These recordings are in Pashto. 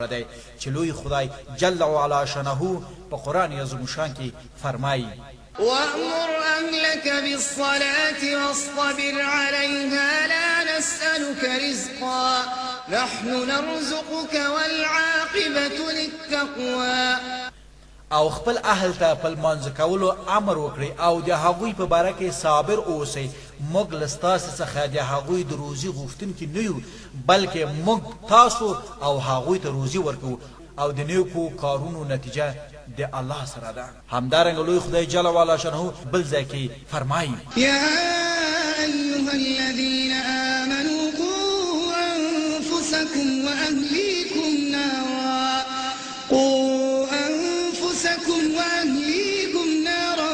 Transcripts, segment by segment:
دی چې لوی خدای جل وعلا شانه په قرآن عظیم الشان کې فرمایي. وأمر أهلك بالصلاة واصطبر عليها لا نسألك رزقا نحن نرزقك والعاقبة للتقوى. او خپل اهل ته په لمانځه کولو امر وکړئ او د هغوی په باره کې صابر اوسئ، موږ له ستاسې څخه د هغوی د روزي غوښتونکي نه یو، بلکې موږ تاسو او هغوی ته روزي ورکوو او د نیکو کارونو نتیجه د الله سره ده. همدارنګه لوی خدای جل وعلا شانه بل ځای کې فرمایي. یا ایها الذین آمنوا قوا انفسکم واهلیکم نارا قوا انفسکم واهلیکم نارا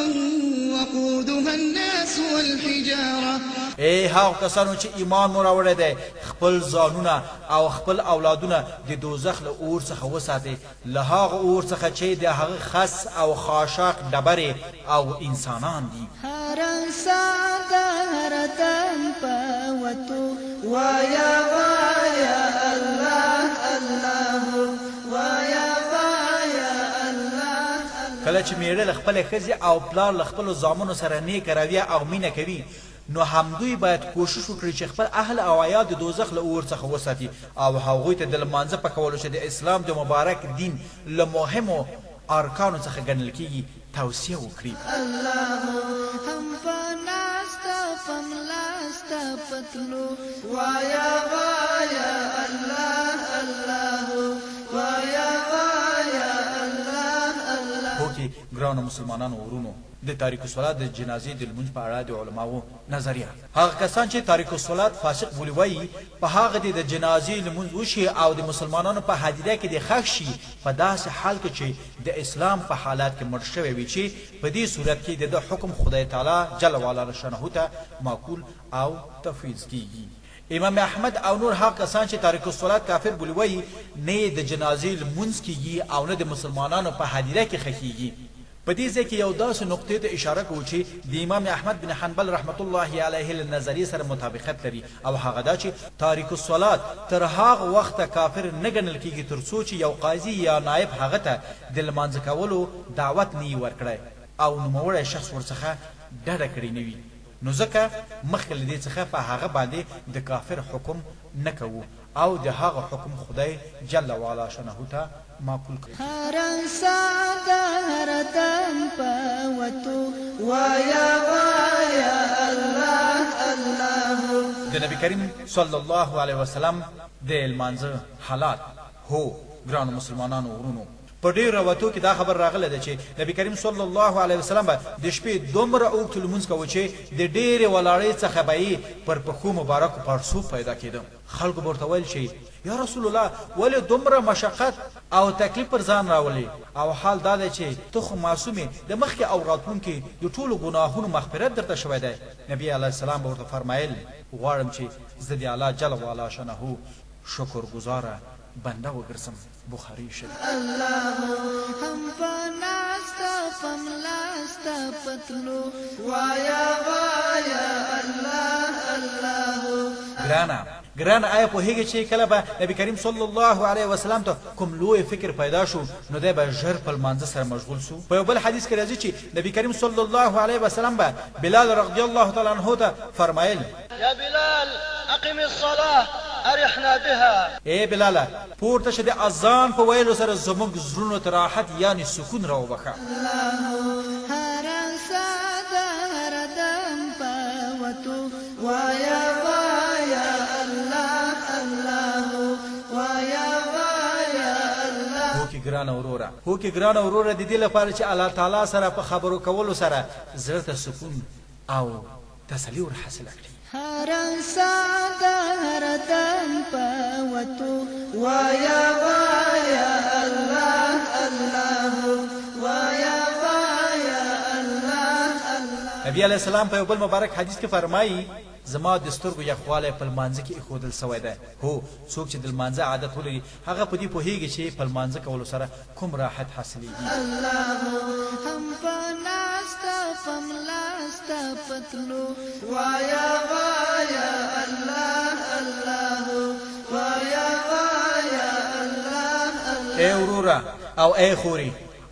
وقودها الناس والحجارة. ای هغو کسانو چې ایمان مو راوړی دی، خپل ځانونه او خپل اولادونه د دوزخ له اور څخه وساتئ، له هغه اور څخه چې د هغه خس او خاشاک ډبرې او انسانان دي. هره ساه د هر دم په وتو وايه وايه الله الله وايه وايه الله الله. کله چې مېړه له خپلې ښځې او پلار له خپلو زامنو سره نېکه رویه او مینه کوي، نو همدوی باید کوشش وکړي چې خپل اهل او عیال د دوزخ له اور څخه وساتي او هغوی ته د لمانځه په کولو چې د اسلام د مبارک دین له مهمو ارکانو څخه ګڼل کیږي توصیه وکړي. الله هم په ناسته په ملاسته په تلو وايه وايه الله الله وايه وايه الله الله. هوکې ګرانو مسلمانانو ورونو! د تارک الصلات د جنازې د لمونځ په اړه د علماوو نظریه. هغه کسان چې تارک الصلات فاسق بولي وايي، په هغه دې د جنازې لمونځ وشي او د مسلمانانو په هدیره کې دې ښخ شي، په داسې حال کې چې د اسلام په حالت کې مړ شوی وي چې په دې صورت کې د ده حکم خدای تعالی جل وعلا شانه ته معقول او تفویض کیږي. امام احمد او نور هغه کسان چې تارک الصلات کافر بولي وايي، نه یې د جنازې لمونځ کیږي او نه د مسلمانانو په هدیره کې ښخیږي. په دې ځای کې یو داسې نقطې ته اشاره کوو چې د امام احمد بن حنبل رحمة الله علیه له نظریې سره مطابقت لري او هغه دا چې تارک الصلات تر هغه وخته کافر نه ګڼل کیږي تر څو چې یو قاضي یا نائب هغه ته د لمانځه کولو دعوت نه وي ورکړی او نوموړی شخص ورڅخه ډډه کړې نه وي نو ځکه مخکې له دې څخه په هغه باندې د کافر حکم نه کوو او د هغه حکم خدای جل وعلا شانه ته معقول کوو. هره ساه د هر دم په وتو وايه وايه الله الله. د نبی کریم صلی الله علیه وسلم د لمانځه حالات، هو ګرانو مسلمانانو ورونو! په ډېرو روایتو کې دا خبره راغلې ده چې نبی کریم صلی الله علیه وسلم به د شپې دومره اوږد لمونځ کاوه چې د ډېرې ولاړۍ څخه به یې پر پښو مبارکو پړسوب پیدا کېده. خلکو به ورته ویل چې یا رسول الله ولې دومره مشقت او تکلیف پر ځان راولې او حال دا دی چې ته خو معصوم یې، د مخکې او راتلونکي د ټولو ګناهونو مغفرت درته شوی دی. نبی علیه السلام به ورته فرمایل، غواړم چې زه د الله جل وعلا شانه شکر ګزاره بنده وګرځم. بخاري شریف. الله هم په ناسته په ملاسته په تلو وايه وايه الله الله. ګرانه ګرانه آیا پوهیږې چې کله به نبی کریم صلی الله علیه وسلم ته کوم لوی فکر پیدا شو نو دی به ژر په لمانځه سره مشغول سو؟ په یو بل حدیث کې راځي چې نبی کریم صلی الله علیه وسلم به بلال رضی الله تعالی عنه ته فرمایل. یا بلال اقم الصلاة ارحنا بها. ای بلاله! پورته شه د اذان په ویلو سره زموږ زړونو ته راحت یعنې سکون راوبښه. الله هره ساه د هر دم په وتو وايه وايه الله الله وايه وايه الله. هوکې ګرانه وروره! هوکې ګرانه وروره! د دې لپاره چې الله تعالی سره په خبرو کولو سره زړه ته سکون او تسلي ور حاصله کړي. هره ساه د هر دم په وتو وايه وايه الله الله وايه وايه الله الله. نبي علیه السلام په یو بل مبارک حدیث کې فرمایي، زما د سترګو یخوالی په لمانځه کې ایښودل شوی دی، هو څوک چې د لمانځه عادت ولري هغه په دې پوهېږي چې په لمانځه کولو سره کوم راحت حاصلېږي. الله هم په ناسته په ملاسته په تلو وايه وايه الله الله وايه وايه الله ای وروره او ای خورې،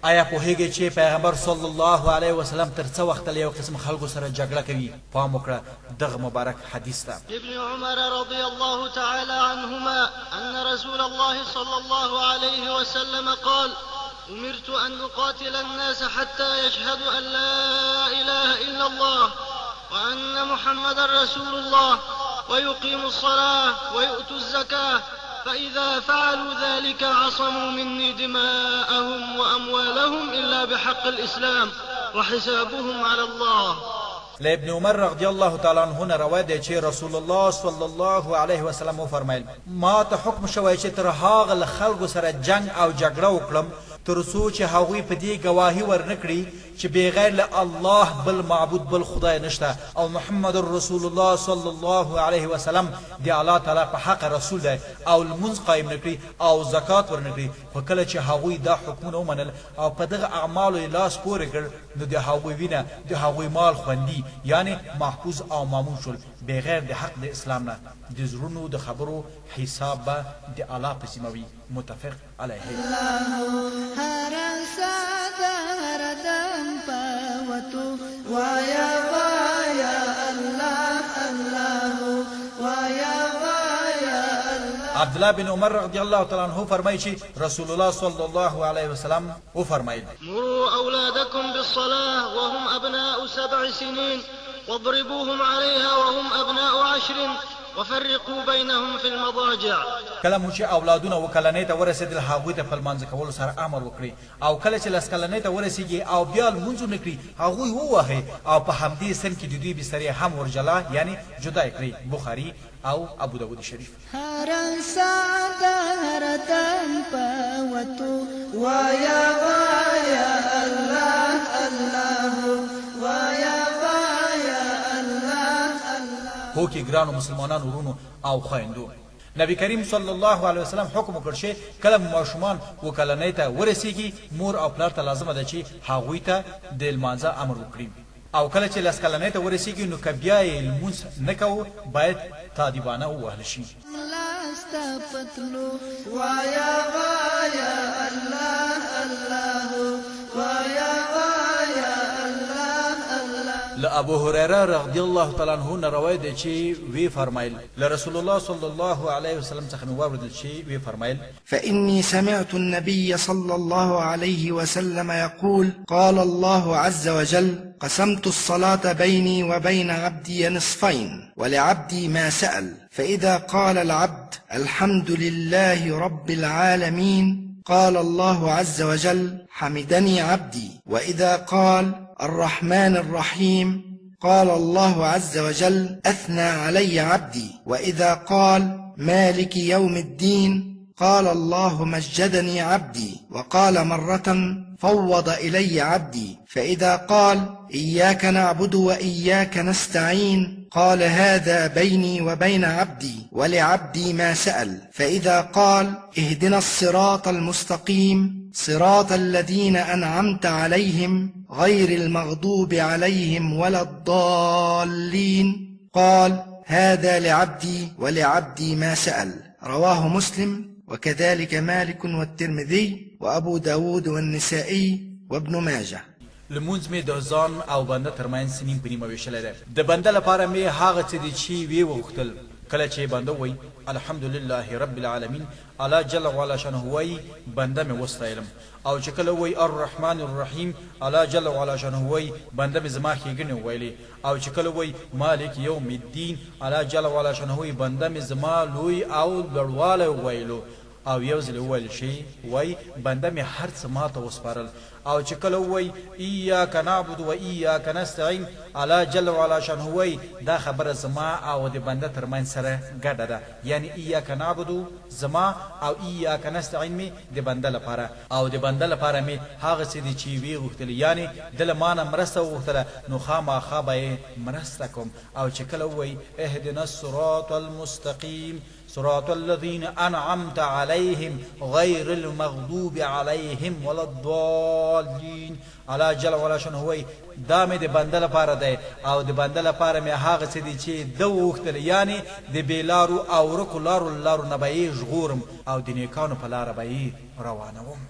ایا پوهیږئ چې پیغمبر صلی الله علیه وسلم تر څه وخته له یو قسم خلکو سره جګړه کوي؟ پام وکړه دغه مبارک حدیث ته. ابن عمر رضی الله تعالی عنهما أن رسول الله صلى الله عليه وسلم قال أمرت أن أقاتل الناس حتى يشهدوا أن لا إله إلا الله وأن محمدا رسول الله ويقيموا الصلاة ويؤتوا الزكاة، فإذا فعلوا ذلك عصموا مني دماءهم وأموالهم إلا بحق الإسلام وحسابهم على الله. له ابن عمر رضی الله تعالی عنه نه روایت دی چې رسول الله صلی الله علیه وسلم وفرمایل، ما ته حکم شوی چې تر هغه له خلکو سره جنګ او جګړه وکړم تر څو چې هغوی په دې ګواهي ورنه کړي چې بغیر له الله بل معبود بل خدای نشته او محمد رسول الله صلی الله علیه وسلم د الله تعالی په حق رسول دی او لمونځ قایم نه کړي او زکات ورنه کړي، خو کله چې هغوی دا حکمونه ومنل او په دغه اعمالو یې لاس پورې کړ نو د هغوی وینه د هغوی مال خوندي یعنې محفوظ او مامون شول بغیر د حق د اسلام نه د زړونو د خبرو حساب به د الله په ذمه وي. متفق علیه. هر ساه د هر دم په وتو وایا وایا الله الله وایا وایا الله. عبدالله بن عمر رضی الله تعالی عنه فرمایي چې رسول الله صلی الله علیه وسلم وفرمایل. مروا أولادكم بالصلاة وهم أبناء 7 سنين واضربوهم عليها وهم أبناء 10 وفرقوا بينهم في المضاجع. کله مو چې اولادونه اوه کلنۍ ته ورسېدل هغوی ته په لمانځه کولو سره امر وکړئ او کله چې لس کلنۍ ته ورسېږي او بیا لمونځ ونه کړي هغوی ووهئ او په همدې سن کې د دوی بسترې هم ورجلا یعنې جدا یې کړئ. بخاري او ابو داود شریف. هر ساه د هر دم په وتو وایا وایا الله الله وایا وایا الله الله. هوکې ګرانو مسلمانانو ورونو او خویندو، نبی کریم صلی الله علیه وسلم حکم وکړ چې کله مو ماشومان اوه کلنۍ ته ورسیږي مور او پلار ته لازمه ده چې هغوی ته د لمانځه امر وکړي او کله چې لس کلنۍ ته ورسیږي نو که بیا یې لمونځ نه کوو باید تادیبانه ووهل شي. لاسته په تلو وایا وایا الله الله وایا وایا الله الله. له ابو هريره رضی الله تعالی عنه نه روایت دی چې ویې فرمایل، له رسول الله صلی الله علیه وسلم څخه مې واورېدل چې ویې فرمایل. فإني سمعت النبي صلى الله عليه وسلم يقول: قال الله عز وجل: قسمت الصلاة بيني وبين عبدي نصفين ولعبدي ما سأل، فإذا قال العبد الحمد لله رب العالمين قال الله عز وجل: حمدني عبدي، وإذا قال الرحمن الرحيم قال الله عز وجل: أثنى علي عبدي، وإذا قال مالك يوم الدين قال الله: مجدني عبدي، وقال مرة: فوض إلي عبدي، فإذا قال إياك نعبد وإياك نستعين قال: هذا بيني وبين عبدي ولعبدي ما سأل، فإذا قال اهدنا الصراط المستقيم صراط الذين أنعمت عليهم غير المغضوب عليهم ولا الضالين قال: هذا لعبدي ولعبدي ما سأل. رواه مسلم، وكذلك مالك والترمذي وأبو داود والنسائي وابن ماجه. لمونځ مې د ځان او بنده ترمنځ نیم په نیمه ویشلی دی. د بنده لپاره مې هغه څه دي چې ویې وغوښتل. کله چې بنده ووایي الحمدلله رب العالمین، الله جل وعلا شانه وایي بنده مې وستایلم. او چې کله ووایي الرحمن الرحیم، الله جل وعلا شانه وایي بنده مې زما ښېګڼې وویلې. او چې کله ووایي مالک یوم الدین، الله جل وعلا شانه وایي بنده مې زما لوی او لوړوالی وویلو. او یو ځل وویل شي وایي بنده مې هر څه ماته وسپارل. او چې کله ووایي ایاک نعبد و ایاک نستعین، الله جل وعلا شانه وایي دا خبره زما او د بنده ترمنځ سره ګډه ده، یعنی ایاک نعبد زما او ایاک نستعین مې د بنده لپاره، او د بنده لپاره مې هغه څه دي چې ویې غوښتل، یعنی ده له مانه مرسته وغوښتله نو خامخا به یې مرسته کوم. او چې کله ووایي اهدنا الصراط المستقیم، صراط الذين انعمت عليهم غير المغضوب عليهم ولا الضالين. الله جل وعلا شانه وایي، دا مې د بنده لپاره دی او د بنده لپاره مې هغه څه دي چې ده وغوښتل، یعنې د بې لارو او ورکو لارو له لارو نه به یې ژغورم او د نیکانو په لاره به یې روانوم.